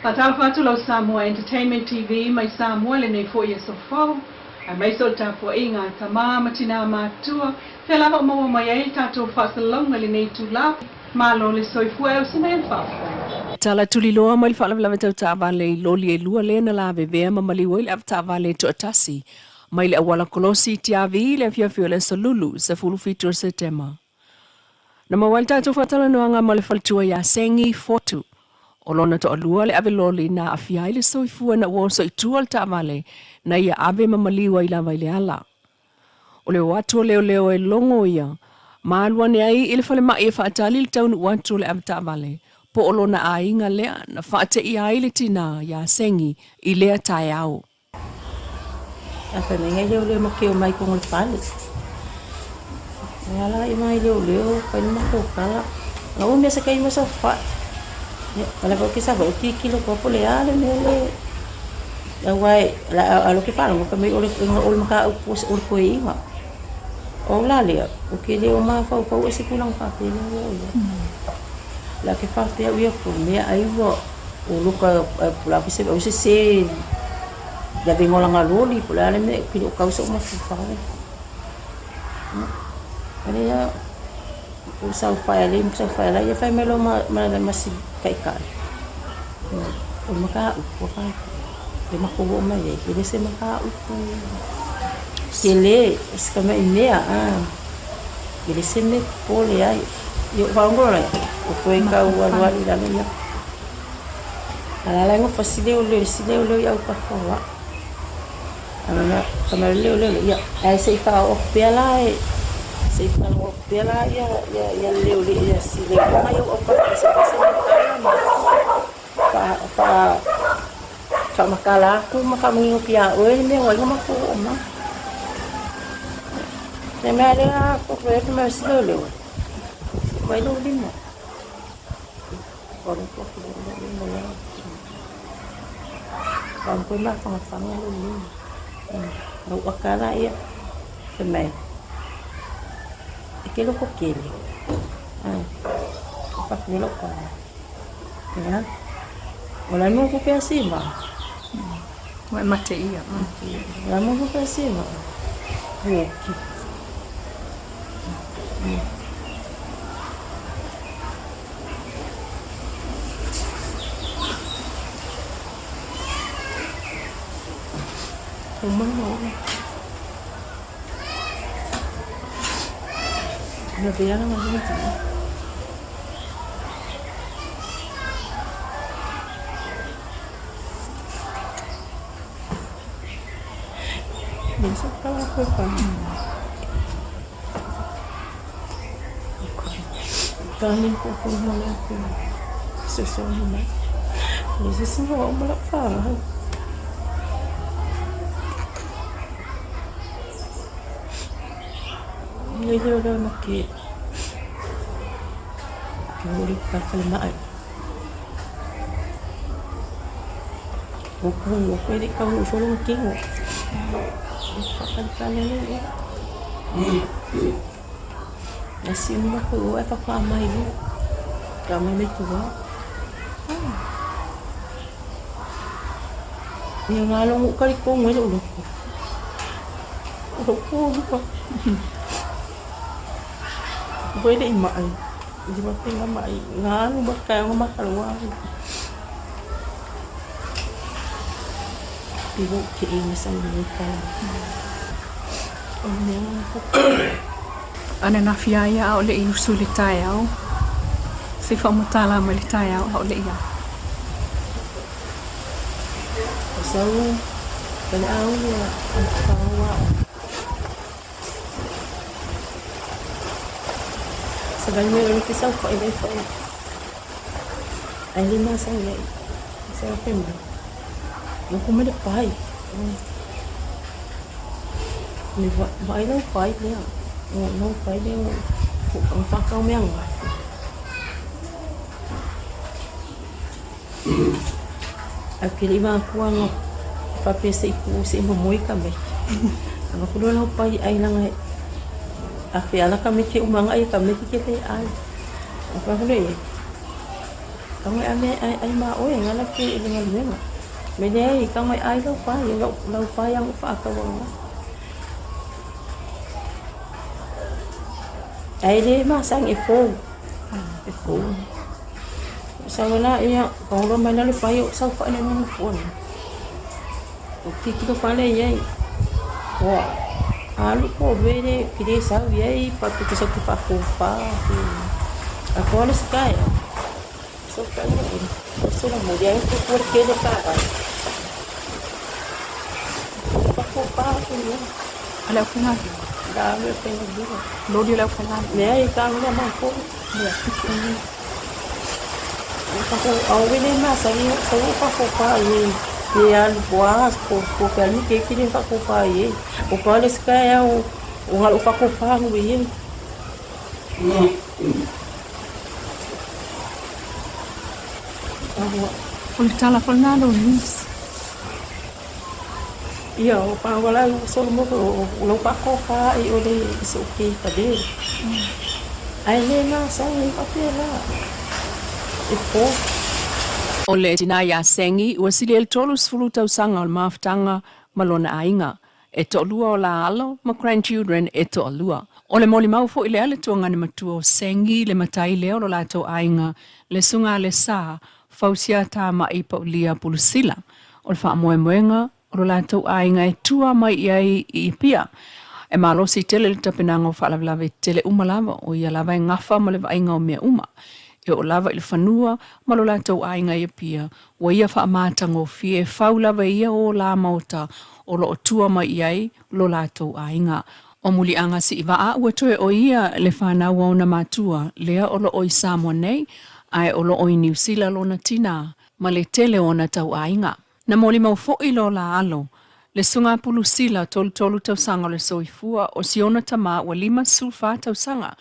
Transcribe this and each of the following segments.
Faatalofa atu lau Samoa Entertainment TV mai Samoa i lenei foi aso fou, aemaise o le tapuaiga a tama ma tinā matutua, fea lava o maua mai ai le tatou faasalalauga i lenei itula. Malo le soifua e uso mai le faafofoga. Tala tuliloa mai le faalavelave tau taavale i loli e lua lea na lavevea ma maliu ai le avetaavale e toatasi mai le auala kolosi i Tiavi i le afiafi o le aso Lulu, 17 o Setema. Na maua ai le tatou faatalanoaga ma le faletua ia Sengi Fotu, o lona toalua le ave loli na aafia ai le soifua ina ua oso i tua le taavale na ia ave ma maliu ai lava i le ala. O le o atu o leoleo e logo ia ma alu ane ai i le falemai e faatali le taunuu atu o le avetaavale, po o lona aiga lea na faateia ai le tinā iā Sengi i lea taeao. A fai mai nai leoleo ma keu mai kogo le fale. Ia ala i mai leoleo fai le matou tala. Na umi se kai ma sa fai. Ia ala ko ke sa ba ki kilo ko po le ale me le. Ia wai la alo ke falo ko mai ole o le maka o pos o ko inga. O la le o ke le o ma fa fa o se kulang fa pe le o ia. La ke fa pe ia ko me ai wa o luka la se o se se la vengo la ngaloli po le ale me ki o kausa o mafufau. Ale ia o sau fai ale mo sau fai la ia fai me lo ma ma ma si kai kai. O maka u ko ka. Le mako o mai e ke se maka u ku. Ke le ska me mea a. Ke le se me pole ai. Yo fa ngora o ko ka u alu alu la ia. Ala ngo fa si leo leo si leo leo au pa fa. Ama kama leo leo ia ai se fa o pela e se fa o pela ia ia ia leo leo ia si leo mai o pa se fa se ma fa fa fa makala aku ma fa mangingo pia o e me wai ma ko o ma. Ne me ale a ko ko e ma si leo leo. Mai lo lima. Ko ko ko lima la. Ka ko ma fa fa lo lima. Au akala ia fai mai e ke loko kele. Ah. Pa ke loko. Ya. O la mo ko pe asima. Ua e mate ia. La mo ko pe asima. Woki. O mana o. Na vea nga ni ti. Ni sa ka ko pa. Tani ko ko mo le ko. Se so ni ma. Ni se so o mo la fa. Ni le le ma ke. Ke o le ka fa le mai. O ko o ko le ka o so lo ke o. Fa ka ka le le. Na si uma ko o e fa pa mai lu. Ka mai me tua. Ia ngā longo kari ko ngwe lo loko. O ko lupa. Koe le i mai. I ma pinga mai. Ngā alu ma kai ngā makalo au. Piwo ke i masa ni ka. O mea ngā ko. Ana na fia ia a o le i usu le taeao. Se faamatala mai le taeao a o le ia. O sau pele au ia whaua. Sa vai me o ke sau whai le whai. Ai le masa ia. Sa whai mai. No ko me le pai. Me vai lau pai lea. No no pai lea. Ko ang whakau mea ngā. A ke le ma kuanga fa pe se ku se mo moi ka me. Anga ku lo pai ai langa a fe ala ka me ke umanga ai ka me ke te ai. A fa ku le. Tago e ame ai ai ma oe ngala ke i le galuega. Me leai, tago e ai lau pai, o lau, lau pai ago faatauaga. Ae le masani e fou, e fou. Sau la ia, paolo mai la le pai o saofai le nofoa nei. O tilotilo pale i ai, ua alu po o mea le ke le sau i ai pa pe te sau te faakopa pe a koa le isi taeao, saofai le oso la moli ai fuafua le kele taavale. Faakopa atu ia. A le aufaigaluega. La le aufaigaluega. Loli o le aufaigaluega. Leai, taavale a matou. Aue le masani sau o faakopa i ai pe alu po o a po o fea le keiki lea e faakopa i ai. O pau le isi taeao o galo faakopa anu i ai. O le tala foi lena lou nisi. Ia, o pau la u solo mo o lau faakopa i o le is okay ka le. Ae le masani faapela e fou. O le tinā iā Sengi ua sili ai le 30 tausaga o le mafutaga ma lona aiga. E toalua o la alo ma grandchildren e toalua. O le molimau foi lea le tuagane matua o Sengi le matai lea o lo latou aiga le susuga a Lesa Fausia Tama'i Paulia Pulusila. O le faamoemoega o lo latou aiga e tua mai i ai i Apia. E malosi tele le tapenaga o faalavelave tetele uma lava, o ia lava e gafa ma le vaaiga o mea uma. E oo lava i le fanua ma lo latou aiga i Apia, ua ia faamatagofie e fau lava e ia o la maota o lo o tua mai i ai lo latou aiga. O Muliaga Siivaa ua toe o ia le fanau a ona matua lea o lo o i Samoa nei, ae o lo o i Niu Sila lona tinā ma le tele o ona tauaiga. Na molimau foi lo la alo, le Susuga Pulusila, 33 tausaga o le soifua, o si ona tama ua 54 tausaga,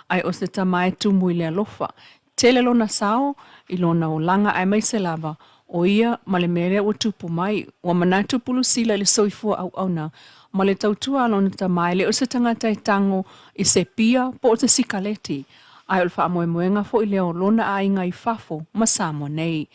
ae o se tama e tumu i le alofa. Tele lona sao i lona olaga aemaise lava o ia ma le mea lea ua tupu mai. Ua manatu Pulusila i le soifua auauna ma le tautua a lona tama e le o se tagata e tago i se pia po o se sikaleti, ae o le faamoemoega foi lea o lona aiga i fafo ma Samoa nei.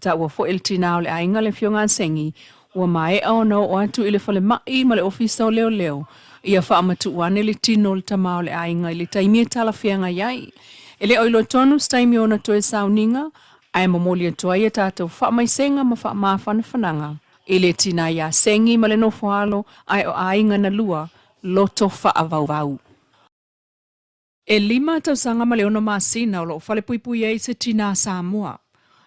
Taua foi e le tinā o le aiga le Afioga a Sengi, ua maea ona oo atu i le falemai ma le ofisa o leoleo ia faamatuu ane le tino o le tama o le aiga i le taimi e talafeagai ai. E le o iloa tonu se taimi o ona toe sauniga, ae momoli atu ai a tatou faamaisega ma faamafanafanaga i le tinā iā Sengi ma le nofo alo, ae o aiga na lua, loto faavauvau. E lima tausaga ma le ono masina o lo o falepuipui ai se tinā Samoa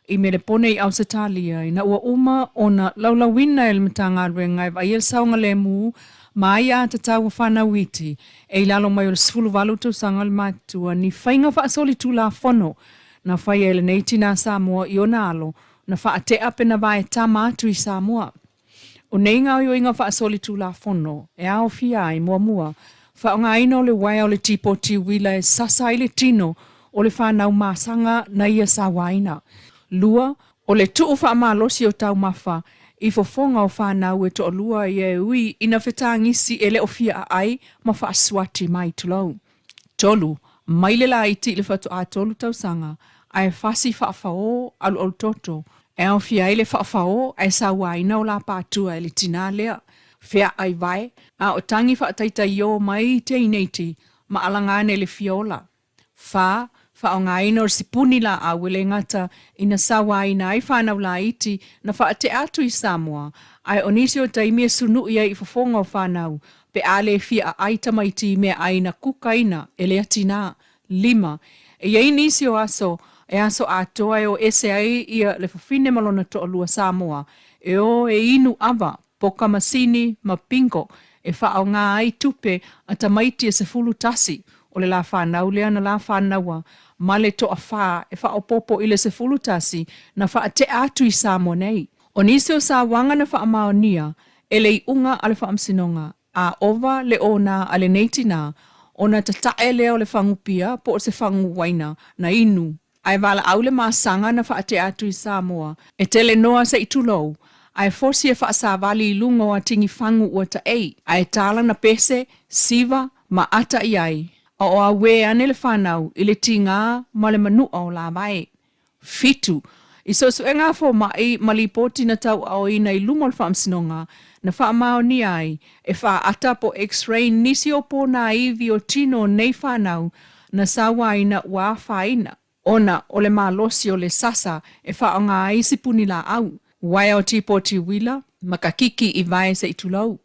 i Melepone i Ausetalia ina ua uma ona laulauina e le Matagaluega e vaaia le saogalemu ma aia tatau a fanau iti e i lalo mai o le 18 tausaga le matutua ni faiga faasolitulafono na faia e lenei tinā Samoa i ona alo na faatea pe na vaetama atu i Samoa. O nei gaoioiga faasolitulafono e aofia ai, muamua, faaaogaina o le uaea o le tipoti uila e sasa ai le tino o le fanau masaga na ia sauaina. Lua, o le tuu faamalosi o taumafa i fofoga o fanau e toalua ia e ui ina fetagisi e le o fia aai ma faasuati mai, tulou. Tolu, mai le laiti i le faatoa tolu tausaga ae fasi faafaō alualutoto e aofia ai le faafaō ae sauaina o lapatua e le tinā lea, feaai vae, a o tagi faataitaiō mai teineiti ma alaga ane i le fia ola. Fa, faaaogaina o le sipuni laau e le gata ina sauaina ai fanau laiti na faatea atu i Samoa, ae o nisi o taimi e sunu'i ai i fofoga o fanau pe a le fia aai tamaiti i meaai na kukaina e lea tinā. Lima, e i ai nisi o aso e aso atoa e o ese ai ia le fafine ma lona toalua Samoa e o e inu ava, poka masini ma bingo e faaaoga ai tupe a tamaiti e 11 o le la fanau lea na la fanaua ma le toafā e faaopoopo i le 11 na faatea atu i Samoa nei. O nisi o sauaga na faamaonia e le iuga a le Faamasinoga, a ova le ona a lenei tinā, ona tatae lea o le fagu pia po o se fagu uaina na inu, ae valaau le masaga na faatea atu i Samoa e tele noa se i tulou, ae fosi e faasavali i luga o atigi fagu ua taei, ae tala na pese, siva, ma ata i ai, a o auē ane le fanau i le tigā ma le manu'a o lavae. 7. I suesuega a fomai ma lipoti na tauaaoina i luma o le Faamasinoga na faamaonia ai e faaata po o X-ray nisi o ponaivi o tino o nei fanau na sauaina ua afaina ona o le malosi o le sasa e faaaoga ai sipuni laau, uaea o tipoti uila ma kakiki i vae se i tulou.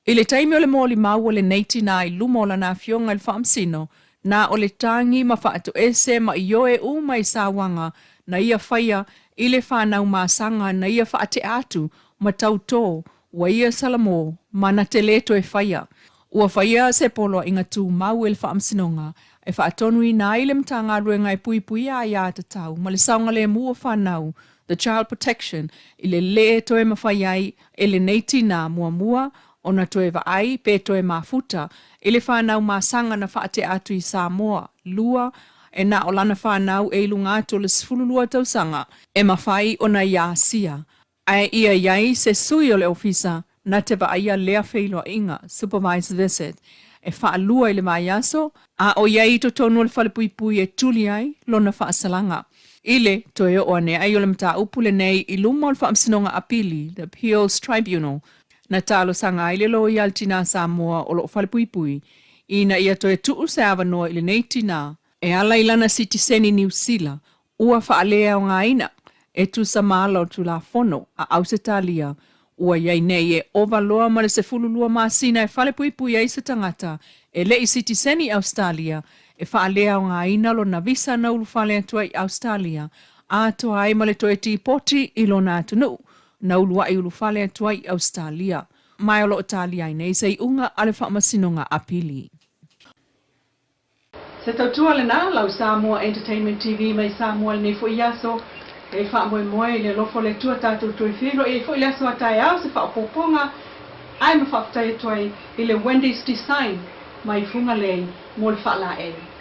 I le taimi o le molimau a lenei tinā i luma o lana afioga i le Faamasino, na o le tagi ma faatoese ma ioe uma i sauaga na ia faia i le fanau masaga na ia faatea atu ma tautō ua ia salamo ma na te lē toe faia. Ua faia se poloaiga tumau e le Faamasinoga e faatonuina ai le Matagaluega e Puipuia Aia Tatau ma le Saogalemu o Fanau, The Child Protection, i le lē toe mafai ai e lenei tinā muamua ona toe vaai pe toe mafuta i le fanau masaga na faatea atu i Samoa, 2, e na o lana fanau e i luga atu o le 12 tausaga e mafai ona ia asia Ae ia i ai se sui o le ofisa na te vaaia lea feiloaiga, supervised visit, e faalua i le vaiaso, a o i ai i totonu o le falepuipui e tuli ai lona faasalaga. I le toe oo ane ai o le mataupu lenei i luma o le Faamasinoga Apili, the Appeals Tribunal, na talosaga ai le loia a le tinā Samoa o lo o falepuipui ina ia toe tuu se avanoa i lenei tinā e ala i lana sitiseni Niu Sila ua faaleaogaina e tusa ma ala o Tulafono a Ausetalia ua i ai nei e ova loa ma le 12 masina e falepuipui ai se tagata e le i sitiseni i Ausetalia e faaleaogaina lona visa na ulufale atu ai i Ausetalia atoa ai ma le toe tipoti i lona atunuu na uluai ulufale atu ai i Ausetalia. Ma o lo o talia ai nei se iuga a le Faamasinoga Apili. Se tautua lena, lau Samoa Entertainment TV mai Samoa i lenei foi aso. E faamoemoe i le alofa o le Atua tatou toe feiloai ai foi i le aso a taeao se faaopoopoga ae ma faafetai atu ai i le Wendy's Design mai Fugalei mo le faalaei.